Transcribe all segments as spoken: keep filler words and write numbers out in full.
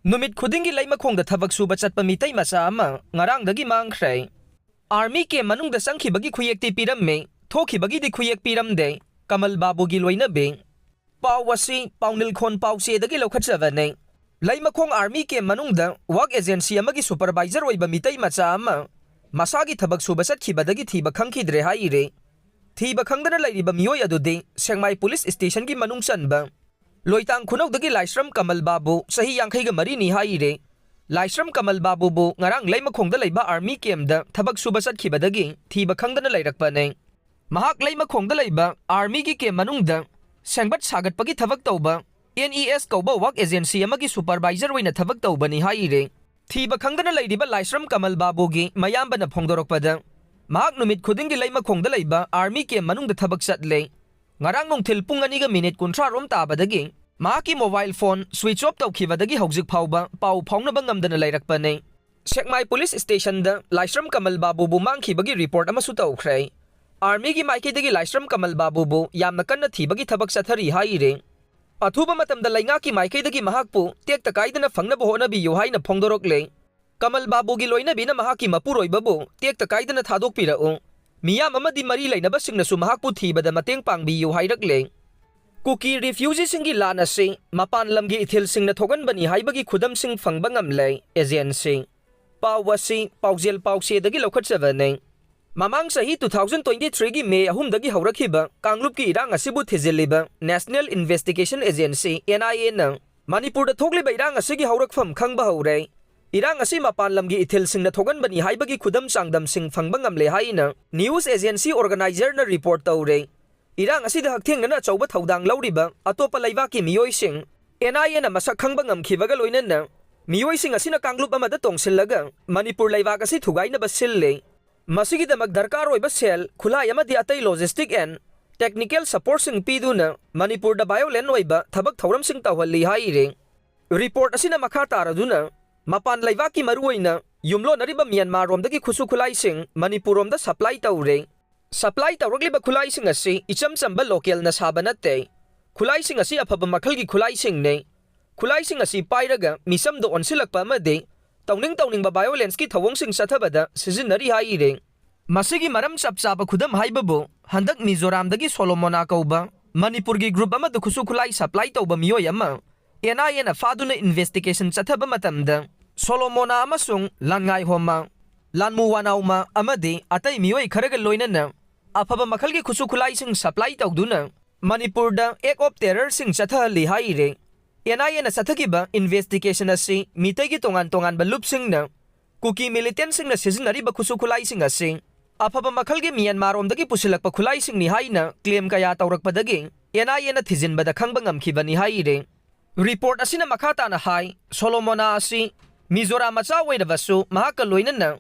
ꯅꯨꯃꯤꯠ ꯈꯨꯗꯤꯡꯒꯤ ꯂꯩꯃꯈꯣꯡꯗ ꯊꯕꯛ ꯁꯨꯕ ꯆꯠꯄ ꯃꯤꯇꯩ ꯃꯆꯥ ꯑꯃ ꯉꯔꯥꯡꯗꯒꯤ ꯃꯥꯡꯈ꯭ꯔꯦ꯫ ꯑꯥꯔꯃꯤ ꯀꯦꯝ ꯃꯅꯨꯡꯗ ꯆꯪꯈꯤꯕꯒꯤ ꯈꯨꯌꯦꯛꯇꯤ ꯄꯤꯔꯝꯃꯤ, ꯊꯣꯛꯈꯤꯕꯒꯤꯗꯤ ꯈꯨꯌꯦꯛ ꯄꯤꯔꯝꯗꯦ꯫ ꯀꯃꯜ ꯕꯥꯕꯨꯒꯤ ꯂꯣꯏꯅꯕꯤ꯫ ꯄꯥꯎ ꯑꯁꯤ ꯄꯥꯎꯅꯤꯜꯈꯣꯟ ꯄꯥꯎꯆꯦꯗꯒꯤ ꯂꯧꯈꯠꯆꯕꯅꯤ꯫ ꯂꯩꯃꯈꯣꯡ ꯑꯥꯔꯃꯤ ꯀꯦꯝ ꯃꯅꯨꯡꯗ ꯋꯥꯔꯛ ꯑꯦꯖꯦꯟꯁꯤ ꯑꯃꯒꯤ ꯁꯨꯄꯔꯚꯥꯏꯖꯔ ꯑꯣꯏꯕ ꯃꯤꯇꯩ ꯃꯆꯥ ꯑꯃ ꯃꯁꯥꯒꯤ ꯊꯕꯛ ꯁꯨꯕ ꯆꯠꯈꯤꯕꯗꯒꯤ ꯊꯤꯕ ꯈꯪꯈꯤꯗ꯭ꯔꯦ ꯍꯥꯏꯔꯤ꯫ ꯊꯤꯕ ꯈꯪꯗꯅ ꯂꯩꯔꯤꯕ ꯃꯤꯑꯣꯏ ꯑꯗꯨꯗꯤ ꯁꯦꯛꯃꯥꯏ ꯄꯨꯂꯤꯁ ꯁ꯭ꯇꯦꯁꯟꯒꯤ ꯃꯅꯨꯡ ꯆꯟꯕ ꯂꯣꯏꯇꯥꯡ ꯈꯨꯅꯧꯗꯒꯤ ꯂꯥꯏꯁ꯭ꯔꯝ ꯀꯃꯜ ꯕꯥꯕꯨ, ꯆꯍꯤ ꯌꯥꯡꯈꯩꯒ ꯃꯔꯤꯅꯤ ꯍꯥꯏꯔꯤ꯫ ꯂꯥꯏꯁ꯭ꯔꯝ ꯀꯃꯜ ꯕꯥꯕꯨꯕꯨ ꯉꯔꯥꯡ ꯂꯩꯃꯈꯣꯡꯗ ꯂꯩꯕ ꯑꯥꯔꯃꯤ ꯀꯦꯝꯗ ꯊꯕꯛ ꯁꯨꯕ ꯆꯠꯈꯤꯕꯗꯒꯤ ꯊꯤꯕ ꯈꯪꯗꯅ ꯂꯩꯔꯛꯄꯅꯤ꯫ ꯃꯍꯥꯛ ꯂꯩꯃꯈꯣꯡꯗ ꯂꯩꯕ ꯑꯥꯔꯃꯤꯒꯤ ꯀꯦꯝ ꯃꯅꯨꯡꯗ ꯁꯦꯝꯒꯠ ꯁꯥꯒꯠꯄꯒꯤ ꯊꯕꯛ ꯇꯧꯕ ꯑꯦꯟ ꯏ ꯑꯦꯁ ꯀꯧꯕ ꯋꯥꯔꯛ ꯑꯦꯖꯦꯟꯁꯤ ꯑꯃꯒꯤ ꯁꯨꯄꯔꯚꯥꯏꯖꯔ ꯑꯣꯏꯅ ꯊꯕꯛ ꯇꯧꯕꯅꯤ ꯍꯥꯏꯔꯤ꯫ ꯊꯤꯕ ꯈꯪꯗꯅ ꯂꯩꯔꯤꯕ ꯂꯥꯏꯁ꯭ꯔꯝ ꯀꯃꯜ ꯕꯥꯕꯨꯒꯤ ꯃꯌꯥꯝꯕꯅ ꯐꯣꯡꯗꯣꯔꯛꯄꯗ, ꯃꯍꯥꯛ ꯅꯨꯃꯤꯠ ꯈꯨꯗꯤꯡꯒꯤ ꯂꯩꯃꯈꯣꯡꯗ ꯂꯩꯕ ꯑꯥꯔꯃꯤ ꯀꯦꯝ ꯃꯅꯨꯡꯗ ꯊꯕꯛ ꯆꯠꯂꯦ꯫ ꯉꯔꯥꯡ ꯅꯨꯡꯊꯤꯜ ꯄꯨꯡ ꯑꯅꯤꯒ ꯃꯤꯅꯤꯠ ꯀꯨꯟꯊ꯭ꯔꯥ ꯔꯣꯝ ꯇꯥꯕꯗꯒꯤ ꯃꯍꯥꯛꯀꯤ ꯃꯣꯕꯥꯏꯜ ꯐꯣꯟ ꯁ꯭ꯋꯤꯆ ꯑꯣꯐ ꯇꯧꯈꯤꯕꯗꯒꯤ ꯍꯧꯖꯤꯛ ꯐꯥꯎꯕ ꯄꯥꯎ ꯐꯥꯎꯅꯕ ꯉꯝꯗꯅ ꯂꯩꯔꯛꯄꯅꯤ꯫ ꯁꯦꯛꯃꯥꯏ ꯄꯨꯂꯤꯁ ꯁ꯭ꯇꯦꯁꯟꯗ ꯂꯥꯏꯁ꯭ꯔꯝ ꯀꯃꯜ ꯕꯥꯕꯨꯕꯨ ꯃꯥꯡꯈꯤꯕꯒꯤ ꯔꯤꯄꯣꯔꯠ ꯑꯃꯁꯨ ꯇꯧꯈ꯭ꯔꯦ꯫ ꯑꯥꯔꯃꯤꯒꯤ ꯃꯥꯏꯀꯩꯗꯒꯤ ꯂꯥꯏꯁ꯭ꯔꯝ ꯀꯃꯜ ꯕꯥꯕꯨꯕꯨ ꯌꯥꯝꯅ ꯀꯟꯅ ꯊꯤꯕꯒꯤ ꯊꯕꯛ ꯆꯠꯊꯔꯤ ꯍꯥꯏꯔꯤ꯫ ꯑꯊꯨꯕ ꯃꯇꯝꯗ ꯂꯩꯉꯥꯛꯀꯤ ꯃꯥꯏꯀꯩꯗꯒꯤ ꯃꯍꯥꯛꯄꯨ ꯇꯦꯛꯇ ꯀꯥꯏꯗꯅ ꯐꯪꯅꯕ ꯍꯣꯠꯅꯕꯤꯌꯨ ꯍꯥꯏꯅ ꯐꯣꯡꯗꯣꯔꯛꯂꯦ꯫ ꯀꯃꯜ ꯕꯥꯕꯨꯒꯤ ꯂꯣꯏꯅꯕꯤꯅ ꯃꯍꯥꯛꯀꯤ ꯃꯄꯨꯔꯣꯏꯕꯕꯨ ꯇꯦꯛꯇ ꯀꯥꯏꯗꯅ ꯊꯥꯗꯣꯛꯄꯤꯔꯛꯎ, ꯃꯤꯌꯥꯝ ꯑꯃꯗꯤ ꯃꯔꯤ ꯂꯩꯅꯕꯁꯤꯡꯅꯁꯨ ꯃꯍꯥꯛꯄꯨ ꯊꯤꯕꯗ ꯃꯇꯦꯡ ꯄꯥꯡꯕꯤꯌꯨ ꯍꯥꯏꯔꯛꯂꯦ꯫ ꯀꯨꯀꯤ ꯔꯤꯐ꯭ꯌꯨꯖꯤꯁꯤꯡꯒꯤ ꯂꯥꯟ ꯑꯁꯤ ꯃꯄꯥꯟ ꯂꯝꯒꯤ ꯏꯊꯤꯜꯁꯤꯡꯅ ꯊꯣꯛꯍꯟꯕꯅꯤ ꯍꯥꯏꯕꯒꯤ ꯈꯨꯗꯝꯁꯤꯡ ꯐꯪꯕ ꯉꯝꯂꯦ, ꯑꯦꯖꯦꯟꯁꯤ꯫ ꯄꯥꯎ ꯑꯁꯤ ꯄꯥꯎꯖꯦꯜ ꯄꯥꯎꯆꯦꯗꯒꯤ ꯂꯧꯈꯠꯆꯕꯅꯤ꯫ ꯃꯃꯥꯡ ꯆꯍꯤ two thousand twenty-threeꯒꯤ ꯃꯦ ꯑꯍꯨꯝꯗꯒꯤ ꯍꯧꯔꯛꯈꯤꯕ ꯀꯥꯡꯂꯨꯞꯀꯤ ꯏꯔꯥꯡ ꯑꯁꯤꯕꯨ ꯊꯤꯖꯤꯜꯂꯤꯕ National Investigation Agency, N I Aꯅ ꯃꯅꯤꯄꯨꯔꯗ ꯊꯣꯛꯂꯤꯕ ꯏꯔꯥꯡ ꯑꯁꯤꯒꯤ ꯍꯧꯔꯛꯐꯝ ꯈꯪꯕ ꯍꯧꯔꯦ꯫ ꯏꯔꯥꯡ ꯑꯁꯤ ꯃꯄꯥꯟ ꯂꯝꯒꯤ ꯏꯊꯤꯜꯁꯤꯡꯅ ꯊꯣꯛꯍꯟꯕꯅꯤ ꯍꯥꯏꯕꯒꯤ ꯈꯨꯗꯝ ꯆꯥꯡꯗꯝꯁꯤꯡ ꯐꯪꯕ ꯉꯝꯂꯦ ꯍꯥꯏꯅ ꯅ꯭ꯌꯨꯁ ꯑꯦꯖꯦꯟꯁꯤ ꯑꯣꯔꯒꯅꯥꯏꯖꯔꯅ ꯔꯤꯄꯣꯔꯠ ꯇꯧꯔꯦ꯫ ꯏꯔꯥꯡ ꯑꯁꯤꯗ ꯍꯛꯊꯦꯡꯅꯅ ꯑꯆꯧꯕ ꯊꯧꯗꯥꯡ ꯂꯧꯔꯤꯕ ꯑꯇꯣꯞꯄ ꯂꯩꯕꯥꯛꯀꯤ ꯃꯤꯑꯣꯏꯁꯤꯡ N I Aꯅ ꯃꯁꯛ ꯈꯪꯕ ꯉꯝꯈꯤꯕꯒ ꯂꯣꯏꯅꯅ ꯃꯤꯑꯣꯏꯁꯤꯡ ꯑꯁꯤꯅ ꯀꯥꯡꯂꯨꯞ ꯑꯃꯗ ꯇꯣꯡꯁꯤꯜꯂꯒ ꯃꯅꯤꯄꯨꯔ ꯂꯩꯕꯥꯛ ꯑꯁꯤ ꯊꯨꯒꯥꯏꯅꯕ ꯁꯤꯜꯂꯤ꯫ ꯃꯁꯤꯒꯤꯗꯃꯛ ꯗꯔꯀꯥꯔ ꯑꯣꯏꯕ ꯁꯦꯜ, ꯈꯨꯠꯂꯥꯏ ꯑꯃꯗꯤ ꯑꯇꯩ logistic and technical supportꯁꯤꯡ ꯄꯤꯗꯨꯅ ꯃꯅꯤꯄꯨꯔꯗ violent ꯑꯣꯏꯕ ꯊꯕꯛ ꯊꯧꯔꯝꯁꯤꯡ ꯇꯧꯍꯜꯂꯤ ꯍꯥꯏꯔꯤ꯫ ꯔꯤꯄꯣꯔꯠ ꯑꯁꯤꯅ ꯃꯈꯥ ꯇꯥꯔꯗꯨꯅ ꯃꯄꯥꯟ ꯂꯩꯕꯥꯛꯀꯤ ꯃꯔꯨꯑꯣꯏꯅ ꯌꯨꯝꯂꯣꯟꯅꯔꯤꯕ ꯃ꯭ꯌꯥꯟꯃꯥꯔꯔꯣꯝꯗꯒꯤ ꯈꯨꯠꯁꯨ ꯈꯨꯠꯂꯥꯏꯁꯤꯡ ꯃꯅꯤꯄꯨꯔꯔꯣꯝꯗ supply ꯇꯧꯔꯦ꯫ Supply ꯇꯧꯔꯛꯂꯤꯕ ꯈꯨꯠꯂꯥꯏꯁꯤꯡ ꯑꯁꯤ ꯏꯆꯝ ꯆꯝꯕ localꯅ ꯁꯥꯕ ꯅꯠꯇꯦ꯫ ꯈꯨꯠꯂꯥꯏꯁꯤꯡ ꯑꯁꯤ ꯑꯐꯕ ꯃꯈꯜꯒꯤ ꯈꯨꯠꯂꯥꯏꯁꯤꯡꯅꯤ꯫ ꯈꯨꯠꯂꯥꯏꯁꯤꯡ ꯑꯁꯤ ꯄꯥꯏꯔꯒ ꯃꯤꯆꯝꯗ ꯑꯣꯟꯁꯤꯜꯂꯛꯄ ꯑꯃꯗꯤ ꯇꯧꯅꯤꯡ ꯇꯧꯅꯤꯡꯕ violence ꯀꯤ ꯊꯧꯑꯣꯡꯁꯤꯡ ꯆꯠꯊꯕꯗ ꯁꯤꯖꯤꯟꯅꯔꯤ ꯍꯥꯏꯔꯤ꯫ ꯃꯁꯤꯒꯤ ꯃꯔꯝ ꯆꯞ ꯆꯥꯕ ꯈꯨꯗꯝ ꯍꯥꯏꯕꯕꯨ ꯍꯟꯗꯛ ꯃꯤꯖꯣꯔꯥꯝꯗꯒꯤ ꯁꯣꯂꯣꯃꯣꯅꯥ ꯀꯧꯕ ꯃꯅꯤꯄꯨꯔꯒꯤ group ꯑꯃꯗ ꯈꯨꯠꯁꯨ ꯈꯨꯠꯂꯥꯏ supply ꯇꯧꯕ ꯃꯤꯑꯣꯏ ꯑꯃ N I A ꯅ ꯐꯥꯗꯨꯅ investigation ꯆꯠꯊꯕ ꯃꯇꯝꯗ ꯁꯣꯂꯣꯃꯣꯅꯥ ꯑꯃꯁꯨꯡ ꯂꯥꯟꯉꯥꯏꯍꯣꯝꯃ, ꯂꯥꯟꯃꯨ ꯋꯥꯅꯥꯎꯃ ꯑꯃꯗꯤ ꯑꯇꯩ ꯃꯤꯑꯣꯏ ꯈꯔꯒ ꯂꯣꯏꯅꯅ ꯑꯐꯕ ꯃꯈꯜꯒꯤ ꯈꯨꯠꯁꯨ ꯈꯨꯠꯂꯥꯏꯁꯤꯡ supply ꯇꯧꯗꯨꯅ ꯃꯅꯤꯄꯨꯔꯗ act of terror ꯁꯤꯡ ꯆꯠꯊꯍꯜꯂꯤ ꯍꯥꯏꯔꯤ꯫ N I A ꯅ ꯆꯠꯊꯈꯤꯕ investigation ꯑꯁꯤ ꯃꯤꯇꯩꯒꯤ ꯇꯣꯉꯥꯟ ꯇꯣꯉꯥꯟꯕ ꯂꯨꯞꯁꯤꯡꯅ ꯀꯨꯀꯤ militant ꯁꯤꯡꯅ ꯁꯤꯖꯤꯟꯅꯔꯤꯕ ꯈꯨꯠꯁꯨ ꯈꯨꯠꯂꯥꯏꯁꯤꯡ ꯑꯁꯤ ꯑꯐꯕ ꯃꯈꯜꯒꯤ ꯃ꯭ꯌꯥꯟꯃꯥꯔ ꯔꯣꯝꯗꯒꯤ ꯄꯨꯁꯤꯜꯂꯛꯄ ꯈꯨꯠꯂꯥꯏꯁꯤꯡꯅꯤ ꯍꯥꯏꯅ claim ꯀꯌꯥ ꯇꯧꯔꯛꯄꯗꯒꯤ N I A ꯅ ꯊꯤꯖꯤꯟꯕꯗ ꯈꯪꯕ ꯉꯝꯈꯤꯕꯅꯤ ꯍꯥꯏꯔꯤ꯫ Report ꯑꯁꯤꯅ ꯃꯈꯥ ꯇꯥꯅ ꯍꯥꯏ, ꯁꯣꯂꯣꯃꯣꯅꯥ ꯑꯁꯤ ꯃꯤꯖꯣꯔꯥꯝ ꯃꯆꯥ ꯑꯣꯏꯔꯕꯁꯨ ꯃꯍꯥꯛꯀ ꯂꯣꯏꯅꯅ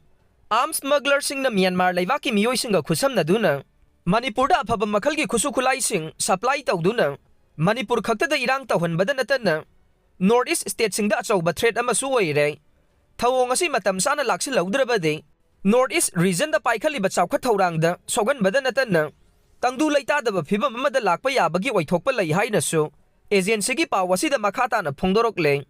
arms smuggler ꯁꯤꯡꯅ ꯃ꯭ꯌꯥꯟꯃꯥꯔ ꯂꯩꯕꯥꯛꯀꯤ ꯃꯤꯑꯣꯏꯁꯤꯡꯒ ꯈꯨꯠꯁꯝꯅꯗꯨꯅ ꯃꯅꯤꯄꯨꯔꯗ ꯑꯐꯕ ꯃꯈꯜꯒꯤ ꯈꯨꯠꯁꯨ ꯈꯨꯠꯂꯥꯏꯁꯤꯡ supply ꯇꯧꯗꯨꯅ ꯃꯅꯤꯄꯨꯔ ꯈꯛꯇꯗ ꯏꯔꯥꯡ ꯇꯧꯍꯟꯕꯗ ꯅꯠꯇꯅ North East state ꯁꯤꯡꯗ ꯑꯆꯧꯕ threat ꯑꯃꯁꯨ ꯑꯣꯏꯔꯦ꯫ ꯊꯧꯑꯣꯡ ꯑꯁꯤ ꯃꯇꯝ ꯆꯥꯅ ꯂꯥꯛꯁꯤꯜꯍꯧꯗ꯭ꯔꯕꯗꯤ North East region ꯗ ꯄꯥꯏꯈꯠꯂꯤꯕ ꯆꯥꯎꯈꯠ ꯊꯧꯔꯥꯡꯗ ꯁꯣꯛꯍꯟꯕꯗ ꯅꯠꯇꯅ ꯇꯪꯗꯨ ꯂꯩꯇꯥꯗꯕ ꯐꯤꯚꯝ ꯑꯃꯗ ꯂꯥꯛꯄ ꯌꯥꯕꯒꯤ ꯑꯣꯏꯊꯣꯛꯄ ꯂꯩ ꯍꯥꯏꯅꯁꯨ agency ꯒꯤ ꯄꯥꯎ ꯑꯁꯤꯗ ꯃꯈꯥ ꯇꯥꯅ ꯐꯣꯡꯗꯣꯔꯛꯂꯦ꯫